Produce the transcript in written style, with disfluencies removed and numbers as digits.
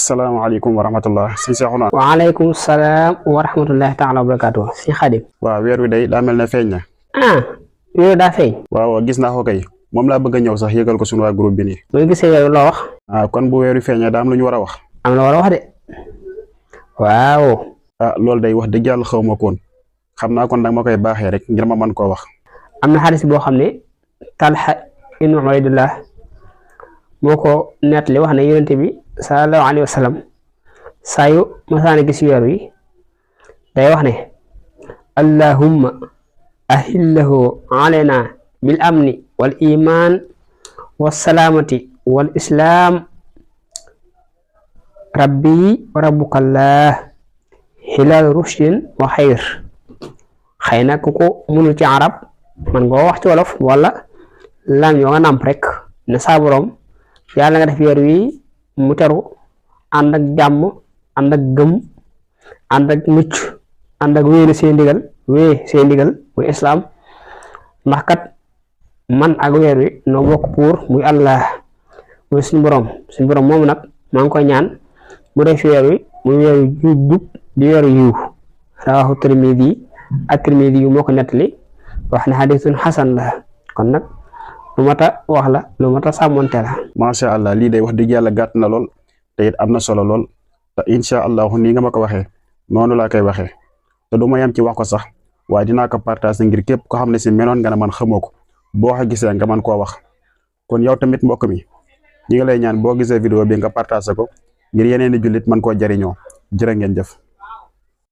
asalaamaaleykum wa rahmatullah sëñ Seexuna. waaleykum salaam wa rahmatullahi taala wa barakaatu sëñ Xaadim. waaw weer wi day daa mel ne feeñ na. weer daa feeñ. waaw gis naa ko kay moom laa bëgg a ñëw sax yëgal ko suñu waa groupe bi nii. bu gisee weer loo wax. kon bu weer wi feeñee daa am lu ñu war a wax. am na war a wax de. waaw. loolu day wax dëgg yàlla xaw ma koon xam naa kon nag ma koy baaxee rek ngir ma mën koo wax. am na xadis boo xam ne Talha ibnu Ubaydillah moo ko nettali wax ne yonente bi sallallahu alayhi wa sallam saa yu masaana gis weer wi day wax ne allahumma ahillahu alayna bil amni wal iman was salaamati wal islam rabbi wa rabbukallah hilal rushdin wa xayr. xëy na ku ko mënul ci arab man ngoo wax ci wolof wala lam yoo nga nàmp rek ne saa borom yàlla nga def weer wi mu teru ànd ak jàmm ànd ak gëm ànd ak mucc ànd ak wéy seen ndigal muy islam ndax kat man ak weer wi noo bokk pour muy Allah muy suñu borom moomu nag maa ngi koy ñaan mu def weer wi muy weeru jub di weeru yiw rawahu Tirmidi ak Tirmidi yu moo ko nettali wax ne hadisun xasan la kon nag lu mata wax la lu mata sàmmonte la. macha allah lii day wax dëgg yàlla gàtt na lool te it am na solo lool te incha allahu nii nga ma ko waxee noonu laa koy waxee te du ma yem ci wax ko sax waaye dinaa ko partager ngir képp ko xam ne si menoon nga ne man xamoo ko boo ko gisee nga man koo wax kon yow tamit mbokk mi ñi nga lay ñaan boo gisee vidéo bi nga partager ko ngir yeneen i jullit man koo jariñoo jërë ngeen jëf.